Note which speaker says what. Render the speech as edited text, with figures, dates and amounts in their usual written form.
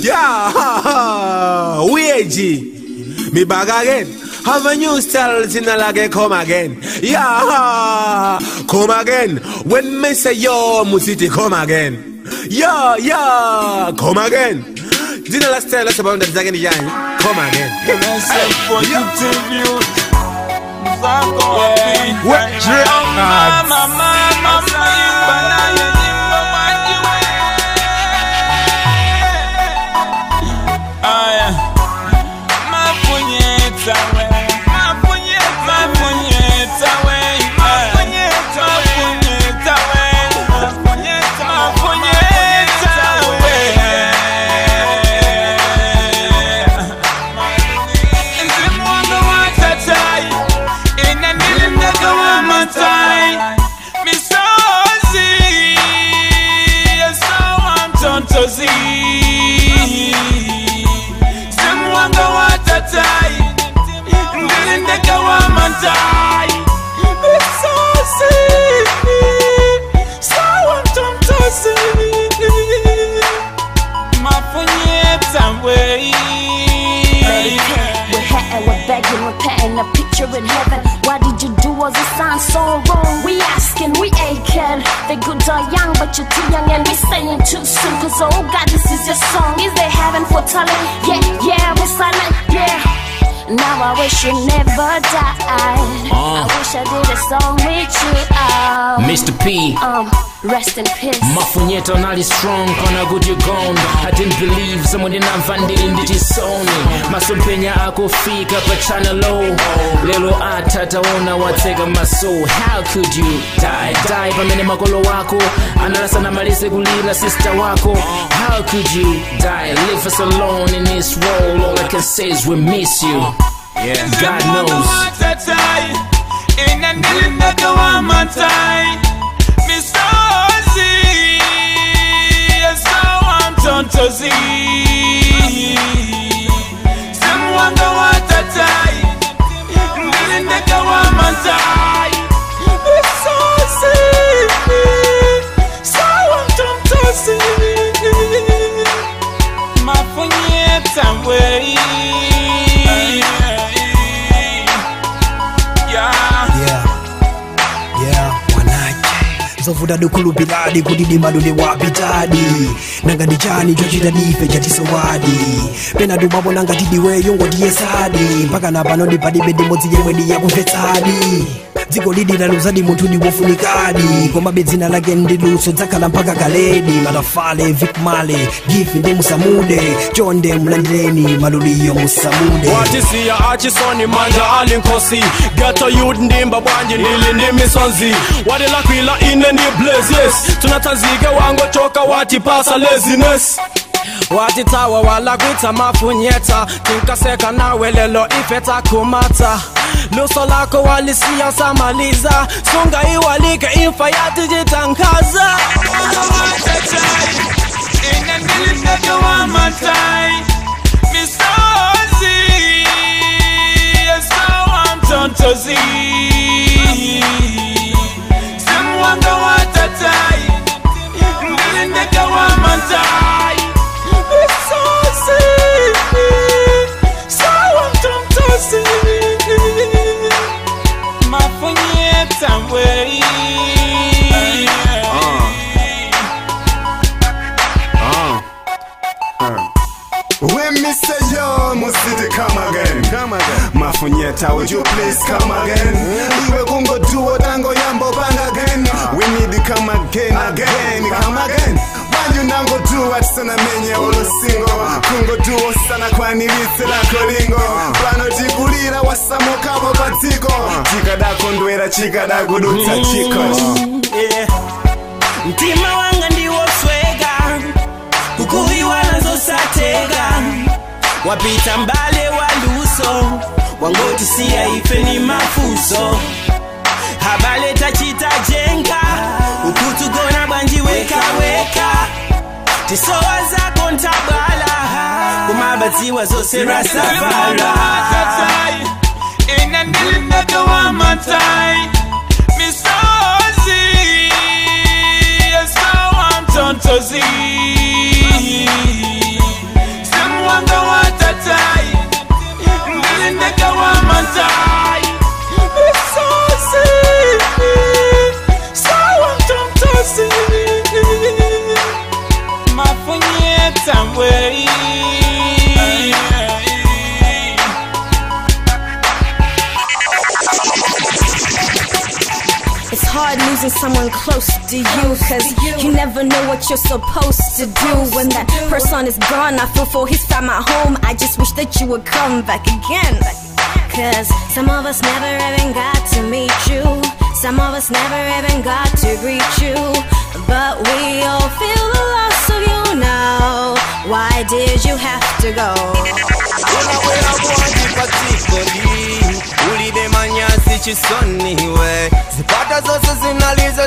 Speaker 1: Yeah, WAG. Me back again. Have a new style, like come again. Yeah, come again. When me say yo, Musiti, come again. Yeah, yeah, come again. Dina last style, let's about the second again. Come again.
Speaker 2: We're begging, we're painting a picture in heaven. Why did you do us a sign so wrong? We asking, we aching. They could die young, but you're too young, and we saying too soon. Cause oh God, this is your song. Is there heaven for telling? Yeah, yeah, we're silent, yeah. Now I wish you never died. I wish I did a song with you.
Speaker 3: Mr. P,
Speaker 2: rest in peace.
Speaker 3: Mafunyeta nali strong, kona good you gone. I didn't believe someone didn't ndichisoni. Masompenya akufika pa channel O. Lelo atataona wateka maso. How could you die? Die pamene makolo wako analasa na malise kulila sister wako. How could you die? Leave us alone in this world. All I can say is we miss you. Yeah. God knows.
Speaker 4: Zovuda dukulupiladi kudidima duli wapitadi nanga ndichani chochita dife chatisowadi pena dumapo nanga tidiweyo ngotiyesadi mpaka napano ndipadibe ndimodzi yemwe ndiyakumvetsadi dziko lidi laluzadi munthu ndiwofunikadi komabe dzina lake ndiluso dzakhala mpaka kaledi matafale vikmale gifi ndi musamude chonde mlandireni maluliyo musamude
Speaker 5: watisiya achisoni manja ali nkhosi ghetto youth ndimba bwanji ndili ndi misonzi watilakwila ine ndi blaze yes tunatsanzike wangochoka watipasa laziness
Speaker 6: watitawa walakwitsa mafunyeta tinkaseka nawe lelo ife takumata luso lako walisiya samaliza sunga iwalike imfa yatijitangaza
Speaker 7: When me say yo, Musiti come again. Come again. Mafunyeta, would you please come again? Iwe kungo duo tango yambo bang again. We need to come again, again, come again. Banju nango duo atsana menye olosingo. Kungo duo sana kwa nilitse la kolingo. Pano tikulira wasamoka bo patiko. Chikada kondwera chikada kudutsa chiko.
Speaker 6: Yeah. Mtima wanga ndiwo swega. Kukuiwa nazo satega. Wapita mbale waluso wangotisia ife ni mafuso habale tachita jenga ukutugona bwanji weka weka tisowa zako ntabala kumabadziwa zose rasafara
Speaker 8: ina ndilinagawa matai misozi so
Speaker 6: Nkosi Mafunyeta we.
Speaker 2: It's hard losing someone close to you, cause you never know what you're supposed to do. When that person is gone, I feel for he's found my home. I just wish that you would come back again. Cause some of us never even got to meet you. Some of us never even got to greet you. But we all feel the loss of you now. Why did you have to go?
Speaker 6: Chisoniwe zipata zose zinalizo.